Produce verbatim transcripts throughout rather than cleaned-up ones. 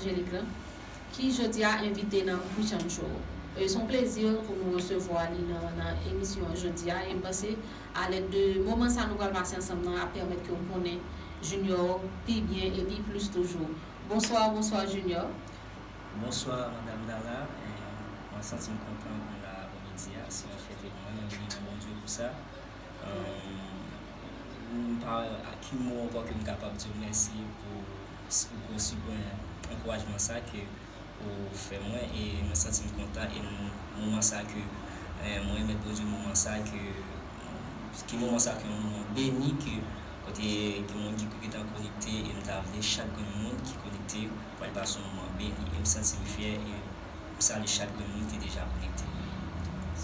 Evanjelik lan, ki jodi a envite nan Christian Show. E se yon plezi pou nou resevwa li nan, nan emisyon an jodi a. E m panse, alèd de moman sa nou pral pase ansanm nan, ap pèmèt ke w konnen Junior pi byen e pi plis toujou. Bonswa, bonswa Junior. Bonswa, Madam Dala. E, mwen santi m kontan pou m la apre midi a. Se yon fyète pou mwen, mwen beni Bondye pou sa. M pa a ki mo ankò ke m kapab di w mèsi pou gwo sipò e ankourajman sa ke ou fè mwen, e mwen santi m kontan, e moman sa ke, eh, mwen remèt Bondye moman sa ke, ke moman sa ke yon moman beni, ke kote gen moun ki gentan konekte, e m ta vle chak grenn moun ki konekte pral pase yon moman beni, e m santi m fyè, e m salye chak grenn moun ki deja konekte.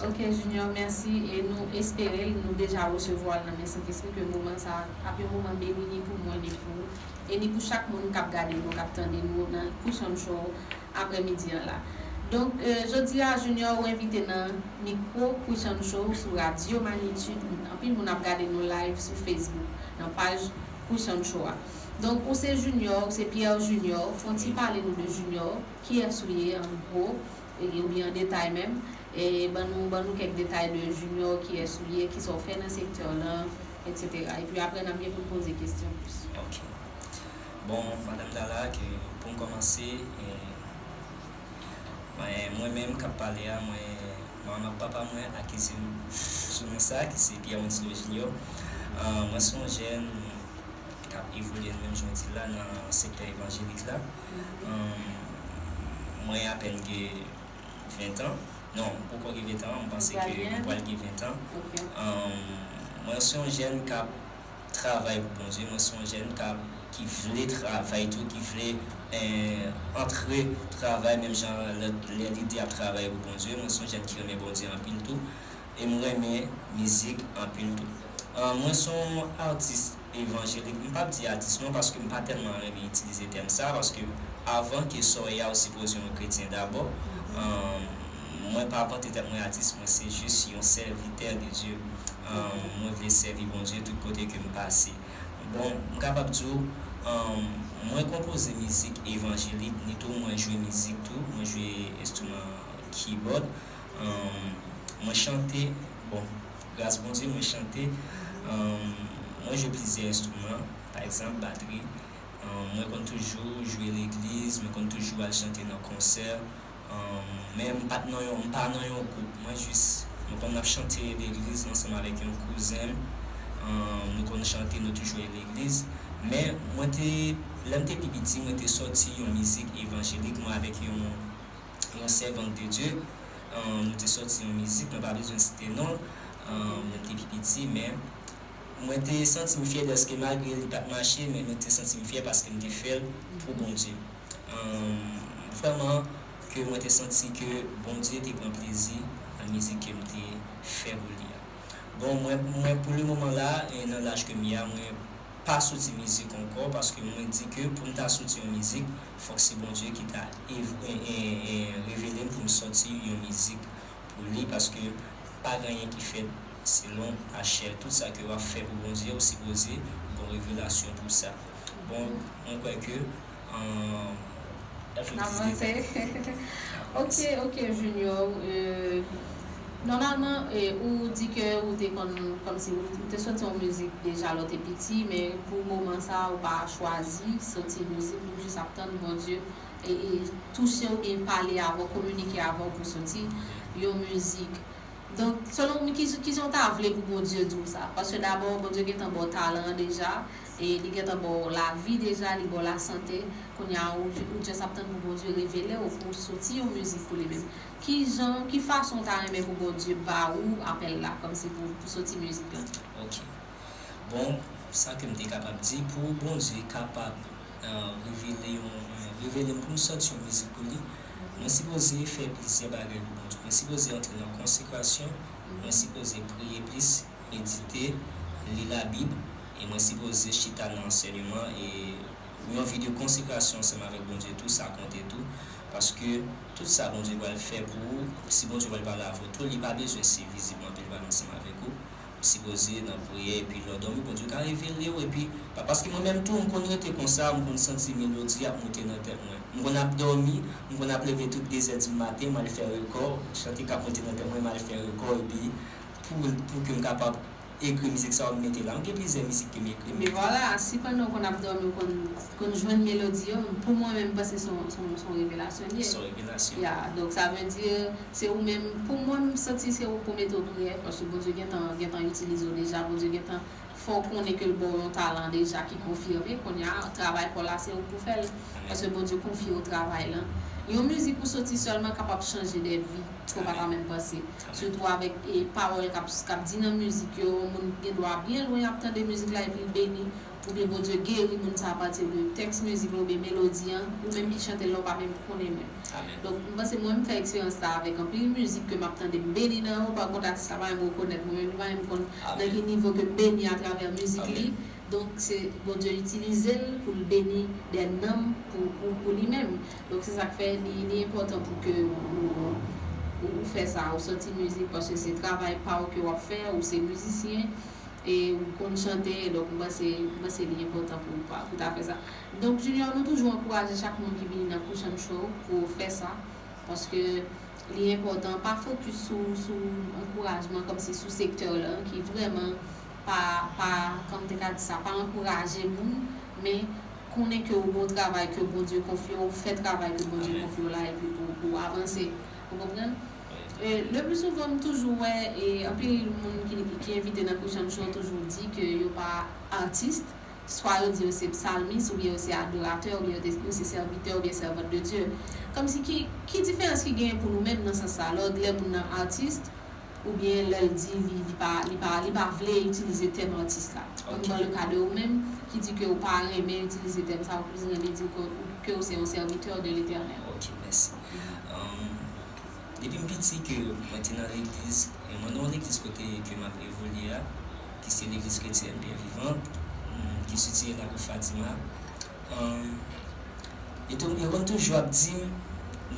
Ok Junior, mèsi, e nou espere l, nou deja resevwa l nan men Sentespri, ke moman sa ap yon moman beni ni pou mwen ni pou ou, e ni pou chak moun k ap gade nou, k ap tande nou nan Christian Show aprèmidi an la. Donk, eh, jodi a Junior ou envite nan mikwo Christian Show sou Radyo Magnitude. Anpil moun ap gade nou live sou Facebook nan paj Christian Show a. Donk ou se Junior, ou se Pierre Junior, fon ti pale nou de Junior, kiyès ou ye an gwo, e, oubyen an detay menm, e ban nou, ban nou kèk detay de Junior, kiyès ou ye, kisa w fè nan sektè lan, etsetera. Epi apre n ap gen pou n poze kesyon plis. Ok. Bon, Madam Dala, ke pou m kòmanse, eh, mwen, mwen menm k ap pale a, mwen, manman ak papa mwen akize m sou non sa, ki se Pierre Montillo Junior. Ah, mwen se yon jèn k ap evolye menm jan w di la nan sektè evanjelik la. Ah, mwen apèn gen ven tan. Non, m poko gen ven tan, m panse ke m pral gen ven tan. Ah, mwen se yon jèn k ap travay pou Bondye. Mwen se yon jèn k ap, ki vle travay tou, ki vle, eh, antre travay menm jan lè, lè li te ap travay pou Bondye. Mwen se yon jèn ki renmen Bondye anpil tou. E m renmen mizik anpil tou. Ah, mwen se yon atis evanjelik. M p ap di atis non, paske m pa tèlman renmen itilize tèm sa, paske avan ke sa w ye a, ou sipoze yon kretyen dabò. Ah, mwen pa vante tèt mwen atis, mwen se jis yon sèvitè de Dye. Ah, mwen vle sèvi Bondye tout kote ke m pase. Bon, m kapab di w, ah, mwen konpoze mizik evanjelik, ni tou mwen jwe mizik tou, mwen jwe enstriman keyboard. Ah, mwen chante, bon, gras Bondye, mwen chante. Ah, mwen jwe plizyè enstriman, pa egzanp, batri. Ah, mwen konn toujou jwe legliz, mwen konn toujou al chante nan konsè. Ah, men m pa t nan yon, m pa nan yon gwoup. Mwen jis, mwen konn ap chante legliz ansanm avèk yon kouzen m. Ah, nou konn chante, nou toujou al legliz. Men mwen te, lè m te pi piti, mwen te sòti yon mizik evanjelik, mwen avèk yon, yon sèvant de Dye. Ah, nou te sòti yon mizik, mwen pa bezwen site non l. Ah, lè m te pi piti, men mwen te santi m fyè dèske malgre li pa t mache, men mwen te santi m fyè paske m te fè l pou Bondye. Ah, vrèman ke mwen te santi ke Bondye te pran plezi nan mizik ke m te fè pou li a. Bon, mwen, mwen pou le moman la, e nan laj ke m ye a, mwen pa soti mizik ankò, paske mwen di ke pou m ta soti yon mizik, fòk se Bondye ki ta ev-, e, e, e, revele m pou m sòti yon mizik pou li, paske pa gen anyen ki fèt selon lachè. Tout sa ke w ap fè pou Bondye, ou sipoze gen revelasyon pou sa. Bon, mwen kwè ke, an, N avanse. Ok, ok, Junior. Euh, nòmalman, eh, ou di ke ou te konn, kòmsi ou, ou te soti yon mizik deja lè w te piti, men pou moman sa a, ou pa chwazi soti mizik, ou jis ap tann Bondye e, e touche w oubyen pale avè w, kominike avè w pou soti yon mizik. Donk, selon ou, ki, kijan w ta vle pou Bondye di w sa? Paske dabò, Bondye gentan ba w talan an deja, e li gentan ba w lavi deja, li ba w lasante. Kounye a, ou, ou just ap tann pou Bondye revele w pou w soti yon mizik pou li menm. Kijan, ki fason w ta renmen pou Bondye ba ou apèl la, kòmsi pou, pou soti mizik lan? Ok. Bon, sa ke m te kapab di, pou Bondye kapab, eh, revele yon, eh, revele m pou m sòti yon mizik pou li, mwen sipoze fè plizyè bagay pou Bondye. Mwen sipoze antre nan konsekrasyon, mwen sipoze priye plis, medite, li Labib, e mwen sipoze chita nan ansèyman e yon vi de konsekrasyon ansanm avèk Bondye tou, sa konte tou. Paske tout sa Bondye pral fè pou ou, si Bondye pral pale avè w tou, li pa bezwen se vizibman ke l pral ansanm avèk ou. sipoze nan priyè, epi lè w dòmi, Bondye ka revele w, epi, pa-, paske mwen menm tou, m konn rete konsa, m konn santi melodi ap monte nan tèt mwen. M konn ap dòmi, m konn ap leve tout de zè di maten, m al fè rekò, chante k ap monte nan tèt mwen, m al fè rekò, epi pou, pou ke m kapab ekri mizik sa yo, m mete la. M gen plizyè mizik ke m ekri, m Men vwala, si pandan w konn ap dòmi, w konn, konn jwenn melodi yo, pou mwen menm, m panse se yon, se yon, se yon revelasyon li ye. Se yon revelasyon. Ya, donk sa vle di, se ou menm, pou mwen, m santi se ou k pou mete w priyè, paske Bondye gentan, gentan itilize w deja, Bondye gentan fè w konnen ke l ba w yon talan deja ki konfime, kounye a, travay pa w la, se ou k pou fè l. Paske Bondye konfye w travay lan. Yon mizik ou soti sèlman kapab chanje de vi ke w pa ta menm panse. Sitou avèk e, pawòl k ap, k ap di nan mizik yo, yon moun gen dwa byen lwen ap tande mizik la epi l beni, oubyen Bondye geri moun sa apati de tèks mizik la oubyen melodi an, ou menm ki chante l la, ou pa menm konnen menm. Donk, m panse mwen, m fè eksperyans sa avèk anpil mizik ke m ap tande, m beni nan yo, pa kont atis la pa menm rekonèt mwen menm, li pa menm konn nan ki nivo ke m beni atravè mizik li. Donk, se Bondye itilize l pou l beni de nanm pou, pou, pou li menm. Donk, se sa k fè li, li enpòtan pou ke ou, ou, ou fè sa, ou sòti mizik, paske se travay pa w ke w ap fè, ou se mizisyen, e ou konn chante, donk, m panse, m panse li enpòtan pou, pou, pou w ta fè sa. Donk, Junior, nou toujou ankouraje chak moun ki vini nan Christian Show pou yo fè sa, paske li enpòtan, pa fokis sou, sou ankourajman, kòmsi sou sektè lan, ki vrèman pa, pa, kòm te ka di sa, pa ankouraje moun, men konnen ke ou gon travay ke Bondye konfye w, fè travay ke Bondye konfye w la, epi pou, pou w avanse. Ou konprann? E, le pli souvan, m toujou wè, e, anpil moun ki, ki envite nan Christian Show toujou di ke yo pa atis, swa yo di yo se psalmiste, oubyen yo se adoratè, oubyen yo te, yo se sèvitè, oubyen sèvant de Dye. Kòmsi ki, ki diferans ki genyen pou nou menm nan sans sa? Lè, lè moun nan atis, oubyen lè l di li, li pa, li pa, li pa vle itilize tèm atis la. Ou nan le ka de ou menm, ki di ke ou pa renmen itilize tèm sa, ou plis renmen di ke, ke ou se yon sèvitè de Letènèl. Ok, mèsi. Um, depi m piti ke mwen te nan legliz, e mwen nan yon legliz kote ke m ap evolye a, ki se legliz kretyèn Pierre Vivant, mm, ki sitiye nan kou Fatima. Um, yo tou, yo konn toujou ap di m,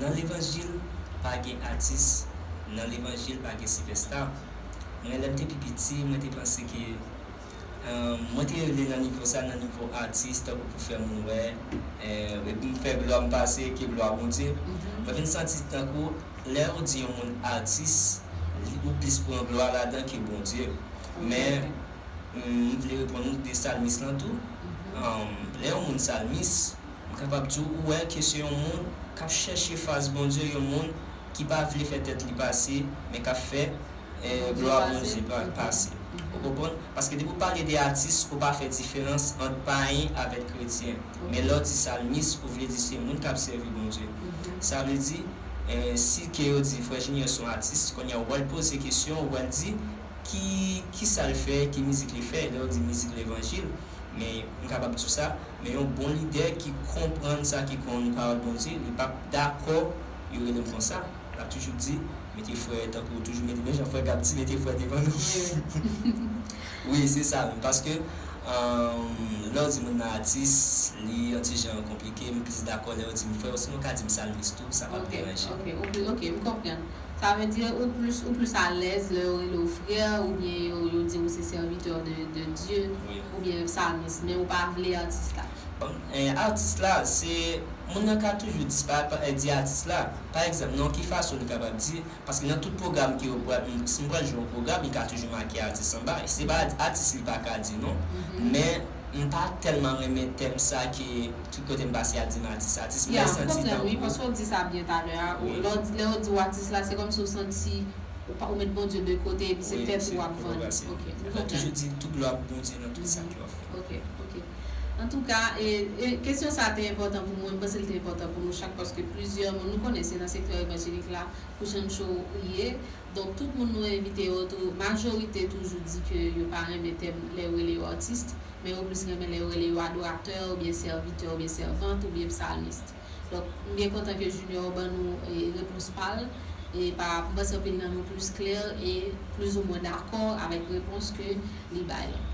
nan levanjil, pa gen atis, nan levanjil, pa gen sipèsta. Mwen, lè m te pi piti, mwen te panse ke, um, mwen te rele nan nivo sa, nan nivo atis, tankou pou fè moun wè, eh, epi m fè glwa m pase, ke glwa Bondye. Mwen vin santi tankou, lè yo di yon moun atis, li, ou plis pran glwa ladan ke Bondye. Men, m vle reponn ou de salmis lan tou. Um, lè yon moun salmis, m kapab di w, ou wè ke se yon moun k ap chèche fas Bondye, yon moun ki pa vle fè tèt li pase, men k ap fè, eh, glwa Bondye pa, pase. Ou konprann? Paske depi w pale de atis, ou pa fè diferans ant payen avèk kretyen. Men lè w di salmis, ou vle di se moun k ap sèvi Bondye. Sa vle di, eh, si ke yo di Frè Junior se yon atis, kounye a w pral poze kesyon, w pral di, ki, ki sa l fè, ki mizik li fè, lè w di mizik levanjil, men m kapab di w sa, men yon bon lidè ki konprann sa ki konn pawòl Bondye, li p ap dakò yo rele m konsa. L ap toujou di, mete frè, tankou toujou mete, men jan frè Gab di, mete frè devan non. Wi, se sa menm, paske, um, lè w di moun nan atis, li yon ti jan konplike, m plis dakò lè w di m frè, osinon w ka di m salmis tou, sa p ap deranje. Ok, ok, ok, m konprann. Sa vle di ou plis, ou plis alèz lè yo rele w frè, oubyen yo, yo di w se sèvitè de, de Dye, oubyen salmis, men ou pa vle atis la. Bon, eh, atis la, se, moun nan ka toujou di, pa, pa, eh, di atis la. Pa egzanp, nan ki fason li kapab di, paske nan tout pwogram ke yo pral, m, si m pral jwe yon pwogram, li ka toujou make atis anba. Se pa atis li pa ka di non. Men, m pa tèlman renmen tèm sa ke tout kote m pase y ap di m atis, atis. Mwen santi tankou. Wi, paske w di sa byen talè a. Lè w, lè yo di w atis la, se kòmsi w santi ou pa, ou met Bondye de kote, epi se tèt ou w ap vann. Ok. Ou toujou di tout glwa pou Bondye nan tout sa ke w ap fè. Ok, ok. Antouka, e, e, kesyon sa a te enpòtan pou mwen, m panse l te enpòtan pou nou chak, paske plizyè moun, nou konnen se nan sektè evanjelik la, Christian Show ye. Donk, tout moun nou envite yo, tou, majorite toujou di ke yo pa renmen tèm lè yo rele yo atis, men yo plis renmen lè yo rele yo adoratè, oubyen sèvitè, oubyen sèvant, oubyen psalmiste. Donk, m byen kontan ke Junior ban nou, e, repons pa l, e pa, m panse anpil nan nou plis klè e plizoumwen dakò avèk repons ke li bay la.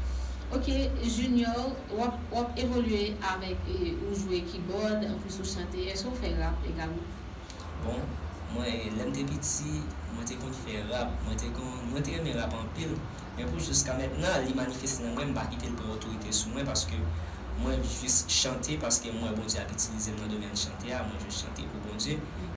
Ok, Junior, w ap, w ap evolye avèk, e, ou jwe kibòd, anplis ou chante, èske w fè rap egalman? Bon, Mwen, lè m te piti, mwen te konn fè rap, mwen te konn, mwen te renmen rap anpil. Men pou jiska mentnan, li manifeste nan mwen, m pa kite l pran otorite sou mwen, paske mwen jis chante, paske m wè Bondye ap itilize m nan domèn chante a, mwen jis chante pou Bondye.